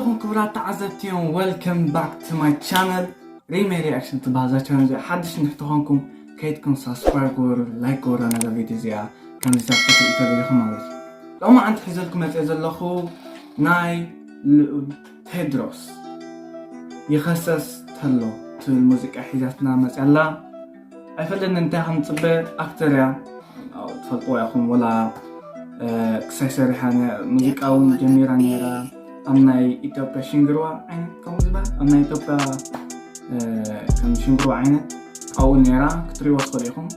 ክቡራት ተዓዘብቲ እዮም፣ welcome back to my channel። ሪሜ ሪያክሽን ትበሃል እዛ ቻነል እዚኣ። ሓድሽ እንድሕር ተኾንኩም ከይድኩም ሳብስክራይብ ግበሩ፣ ላይክ ግበሩ ነዛ ቪድዮ እዚኣ። ከምዚ ሳብ ክትሪኡ ተደሊኹም ማለት እዩ። ሎማዓንቲ ሒዘልኩም መፅአ ዘለኹ ናይ ልኡል ቴድሮስ ይኸሰስ ተሎ ትብል ሙዚቃ ሒዛትና መፅያ ኣላ። ኣይፈለጥን እንታይ ከም ፅበ። ኣክተር እያ፣ ትፈልጥዋ ኢኹም። ወላ ክሳይ ሰሪሓ ሙዚቃ እውን ጀሚራ ነይራ ኣብ ናይ ኢትዮጵያ ሽንግርዋ ዓይነት ከምኡ ዝበሃል ኣብ ናይ ኢትዮጵያ ከም ሽንግርዋ ዓይነት ኣብኡ ነይራ ክትሪእዋ ትኽእሉ ኢኹም።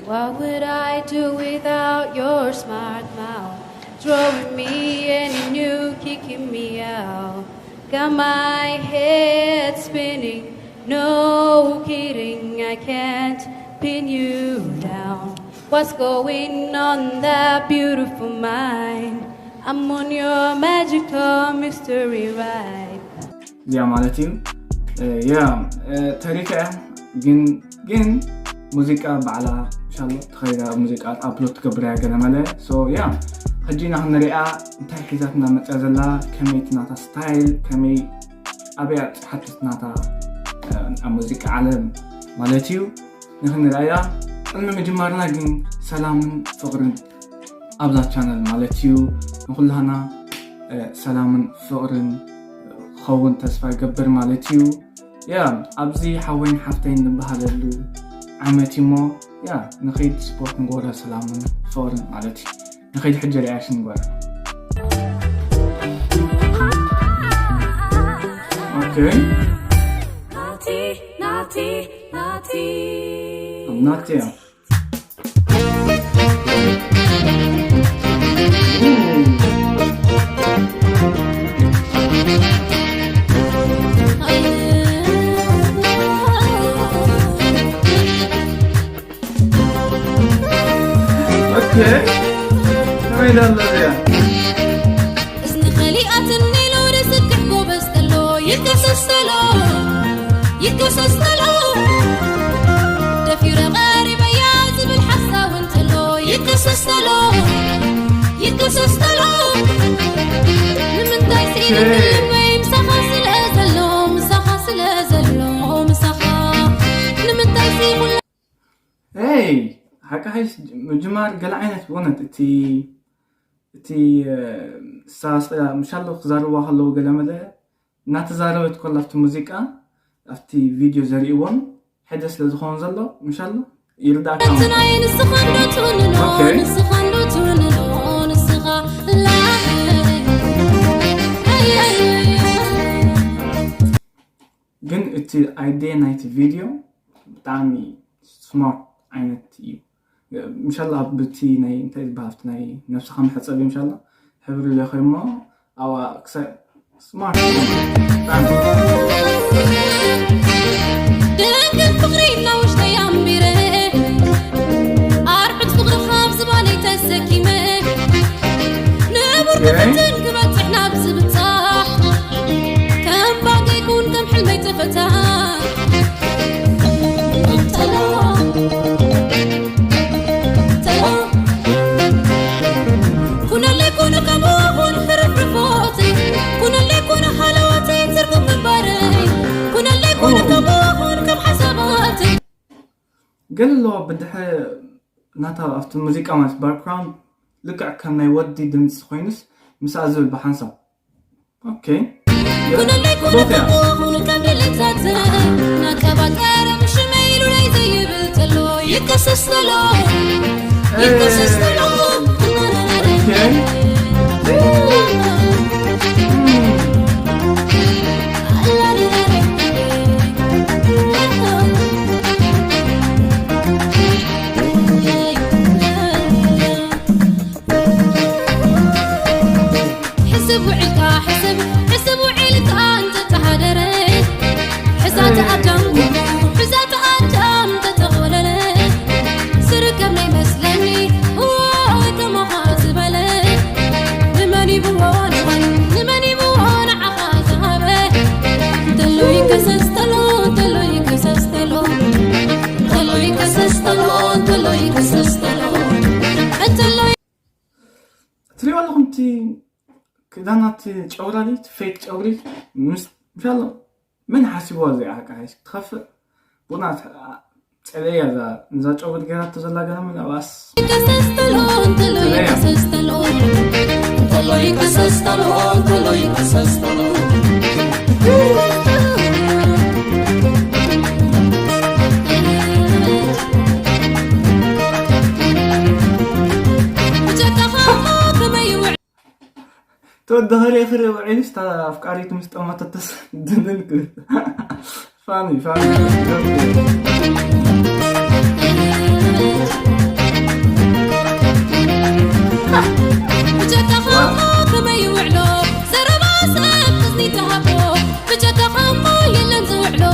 What would I do without your smart mouth? Drawing me in and you kicking me out. Got my head spinning, no kidding, I can't pin you down. What's going on that beautiful mind? I'm on your magical mystery ride. እዚኣ ማለት እዩ። ያ ተሪፈ እያ ግን ግን ሙዚቃ ባዕላ ሻሎ ተኸይዳ ሙዚቃ ኣፕሎድ ትገብር እያ ገለ መለ። ሶ ያ ሕጂ ኢና ክንሪኣ እንታይ ሒዛትና መፅያ ዘላ፣ ከመይ እቲ ናታ ስታይል፣ ከመይ ኣበያ ፅሓትት ናታ ኣብ ሙዚቃ ዓለም ማለት እዩ። ንክንሪኣያ ቅድሚ ምጅማርና ግን ሰላምን ፍቕርን ኣብዛ ቻነል ማለት እዩ። ንኩላህና ሰላምን ፍቕርን ክኸውን ተስፋ ይገብር ማለት እዩ። ያ ኣብዚ ሓወይን ሓፍተይን ንበሃለሉ ዓመት እሞ ያ ንኸይድ ስፖርት ንጎረ ሰላምን ፍቕርን ማለት እዩ። ንኸይድ ሕጂ ሪኣክሽን ንጎረ። ኦኬ ናቲ ናቲ ናቲ ናቲ እያ። ኦኬ ከመይ ዳሎ እዚኣ እዝኒ ከሊኣትኒ ሎሪ ስክሕ ጎበዝ ከሎ ይከሰስ ተሎ ይከሰስ ተሎ ደፊረ ቀሪበያ ዝብል ሓሳብ እንተሎ ይከሰስ ተሎ ይከሰስ ተሎ ንምንታይ ስኢነ ወይ ምሳኻ ስለ ዘሎ ምሳኻ ስለ ዘሎ ምሳኻ ንምንታይ ስኢኹላ Hey ሓቂ ሓይስ ምጅማር ገለ ዓይነት ብእውነት እቲ እቲ ሳስላ ምሻሎ ክዛርዋ ከለዉ ገለ መለ እናተዛረበት ኮላ ኣብቲ ሙዚቃ ኣብቲ ቪድዮ ዘርእዎም ሕደ ስለ ዝኸውን ዘሎ ምሻሎ ይርዳእካ ትናይ ንስኻ እንዶ ትውንኖ Okay. ንስኻ እንዶ ትውንኖ ንስኻ ላ ግን እቲ ኣይድየ ናይቲ ቪድዮ ብጣዕሚ ስማርት ዓይነት እዩ። ምሻላ ኣብቲ ናይ እንታይ ዝበሃል ናይ ነብስኻ መሕፀቢ ምሻላ ሕብሪ ለኸሞ ኣዋ ክሳይ ስማርት ደንገል ፍቕሪ እናውሽተይ ኣንቢረ ኣርዑት ፍቕርኻ ኣብ ዝባነይ ተሰኪመ ንቡር ክፍትን ክበፅሕ ናብ ዝብፃሕ ከም ባንክ ይኩን ከም ሕልመይ ተፈታ ኩነለይ ኩኑ ከምኡ ኩን ክርፍርፎት ኩነለይ ኩኑ ሃለዋተይ ትርጉም ምንባረይ ኩነለይ ኩኑ ከምኡ ኩን ከም ሓሳባት ገለ ኣለዋ ብድሐ ናታ ኣብቲ ሙዚቃ ማለት ባክግራውንድ ልክዕ ከም ናይ ወዲ ድምፂ ኮይኑስ ምስኣ ዝብል ብሓንሳብ ኦኬ ኩነለይ ኩነ ተኮኹን ካብ ድሌታት ናቀባጠረ ምሽመይ ኢሉ ናይ ዘይብል ተሎ ይከሰስ ተሎ ይከሰስ ተሎ ኦኬ ሕስብ ውዒልካ ሕስብ ሕስብ ውዒልካ እንተተሓደረ ሕዛተ ኣዳም ኩሉ ሕዛተ ኣዳም እንተተኾለለ ዝርከብ ናይ መስለኒ እዎ ከማኻ ዝበለ ንመን ይብዎ ንመን ክዳናት ጨጉራ ድዩ? እቲ ፌክ ጨጉሪ ምስ ምሻሎ መን ሓሲብዋ እዚኣ ሓቃ ሓይሽ ክትኸፍእ? ቡና ጸለያ እዛ እዛ ጨጉሪ ገይራቶ ዘላ ገና ምን ኣባስ ይከሰስ ተሎ እንተሎ ይከሰስ ተሎ እንተሎ ይከሰስ ተሎ እንተሎ ይከሰስ ተሎ ብጀካኻ ከመይ ይውዕል ተወደኸሪ ፍረ ውዒልስ ኣፍቃሪት ምስ ጠማተተስ ድንን ክብል ፋኒ ፋኒ ብጀካኻ ከመይ ይውዕሎ ዘረባ ሰብ እዝኒ ተሃቦ ብጀካኻ እሞ የለን ዝውዕሎ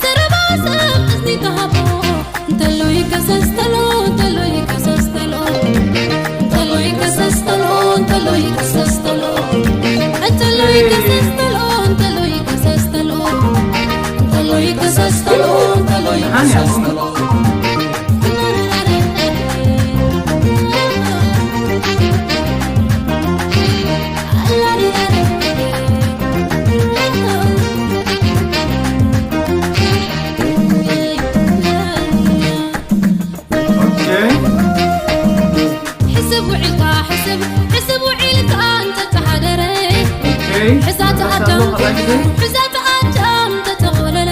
ዘረባ ሰብ እዝኒ ተሃቦ እንተሎ ይከሰስ ተሎ እንተሎ ይከሰስ ተሎ እንተሎ ይከሰስ ተሎ እንተሎ ይከሰስ ተሎ እንተሎ ይከሰስ ተሎ እንተሎ ይከሰስ ተሎ እንተሎ ይከሰስ ተሎ እንተሎ ይከሰስ ተሎ ሕስብ ውዒልካ ሕስብ ሕስብ ውዒልካ እንተተሓደረ ሕዛተ ኣዳም ሕዛተ ኣዳም እንተተኾለለ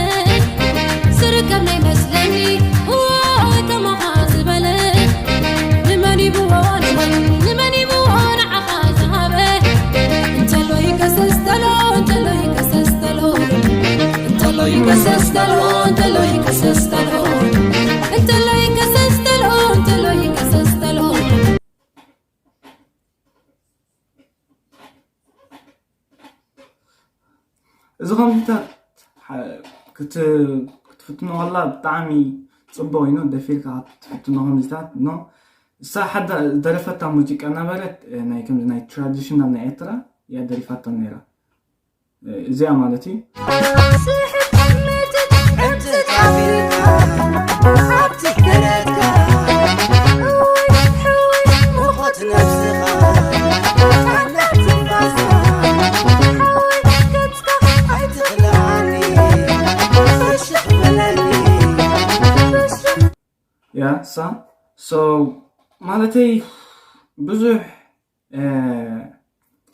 ዝርከብ ናይ መስለኒ እዎ ከማኻ ዝበለ ንመን ይብዎ ንመን ንመን ይብዎ ንዓኻ ዝሃበ እንተሎ ይከሰስ ተሎ እንተሎ ይከሰስ ተሎ እንተሎ ይከሰስ ተሎ እንተሎ ይከሰስ ተሎ እንተሎ ይከሰስ ተሎ እንተሎ ይከሰስ ተሎ እዚ ከምዚታት ክትፍትኖ ከላ ብጣዕሚ ፅቡቅ ኮይኑ ደፊርካ ክትፍትኖ ከምዚታት ኖ እሳ ሓደ ደረፈታ ሙዚቃ እናበለት ናይ ከምዚ ናይ ትራዲሽናል ናይ ኤርትራ እያ ደሪፋቶ ነይራ እዚኣ ማለት እዩ ያ ሳ so ማለተይ ብዙሕ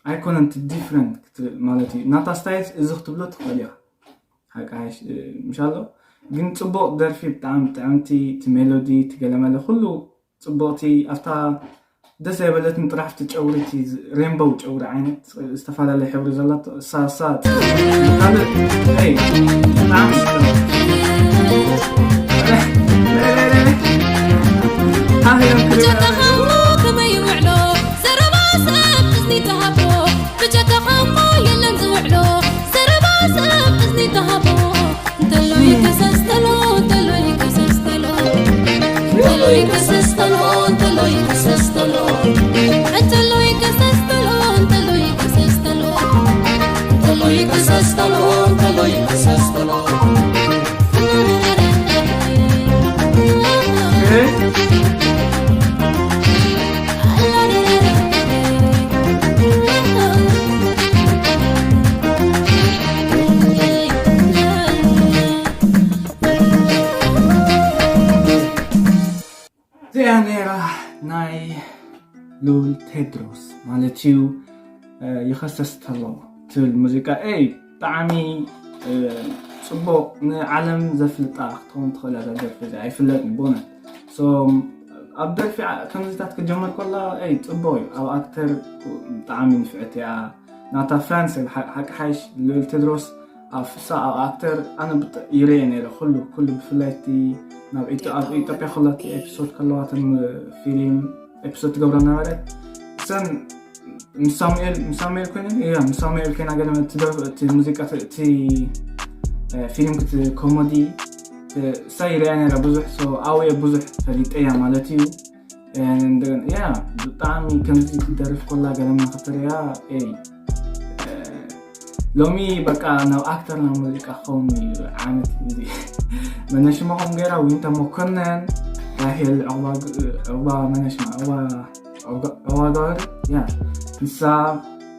ኣይኮነን እቲ ዲፍረንት ማለት እዩ ናታ ስታይልስ እዚ ክትብሎ ትኽእል ኢኻ ሓቂ ሓይሽ ምሻሎ ግን ፅቡቅ ደርፊ ብጣዕሚ ጥዕምቲ እቲ ሜሎዲ እቲ ገለመለ ኩሉ ፅቡቅቲ ኣብታ ደስ ዘይበለትን ጥራሕ እቲ ጨውሪ እቲ ሬንቦው ጨውሪ ዓይነት ዝተፈላለየ ሕብሪ ዘለቶ እሳ እሳ ካልእ ብጣዕሚ ብጀካኻ እሞ ከመይ ይውዕሎ ዘረባ ሰብ እዝኒ ተሃቦ ብጀካኻ እሞ የለን ዝውዕሎ ዘረባ ሰብ እዝኒ ተሃቦ እንተሎ ይከሰስ ተሎ እንተሎ ይከሰስ ተሎ እንተሎ ይከሰስ ተሎ እንተሎ ይከሰስ ተሎ እንተሎ ይከሰስ ተሎ እንተሎ ይከሰስ ተሎ እንተሎ ይከሰስ ተሎ እንተሎ ይከሰስ ተሎ እዚኣ ነይራ ናይ ሉል ቴድሮስ ማለት እዩ ይኸሰስ ተሎ ትብል ሙዚቃ ይ ብጣዕሚ ፅቡቅ ንዓለም ዘፍልጣ ክትኸውን ትኽእል እያ ደርፊ እዚ ኣይፍለጥን ብእውነት ኣብ ደርፊ ከምዚታት ክጀመር ከላ ይ ፅቡቅ እዩ ኣብ ኣክተር ብጣዕሚ ንፍዕት እያ ናታ ፋንስ ሓቂ ሓይሽ ልል ቴድሮስ ኣብ ፍሳ ኣብ ኣክተር ኣነ ይረየ ነይረ ኩሉ ኩሉ ብፍላይ እቲ ናብ ኣብ ኢትዮጵያ ከሎ እቲ ኤፒሶድ ከለዋ እተን ፊልም ኤፒሶድ ትገብረ ነበረ እሰን ምስ ሳሙኤል ምስ ሳሙኤል ኮይነ እያ ምስ ሳሙኤል ኮይና ገለ እቲ ሙዚቃ እቲ ፊልም እቲ ኮሜዲ እሳ ይረያ ነይራ ብዙሕ ኣውየ ብዙሕ ፈሊጠያ ማለት እዩ ያ ብጣዕሚ ከምዚ ትደርፍ ኮላ ገለማ ከተሪያ ይ ሎሚ በቃ ናብ ኣክተር ናብ ሙዚቃ ክኸውን እዩ ዓመት እዚ መነሽማ ከም ገይራ ዊንታ መኮነን ራሄል ዕቁባ መነሽማ ዕቁባ ጋር ያ ንሳ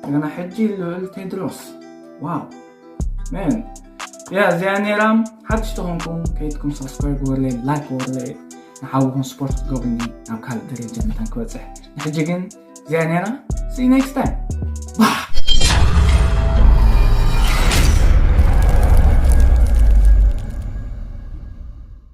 እንደገና ሕጂ ልዑል ቴድሮስ። ዋው መን ያ እዚኣ ነይራ። ሓድሽ ተኾንኩም ከይትኩም ሳብስክራይብ ግበርለይ፣ ላይክ ግበርለይ፣ ንሓውኹም ስፖርት ክትገብርኒ ናብ ካልእ ደረጃ መታን ክበፅሕ። ንሕጂ ግን እዚኣ ነይራ። See you next time.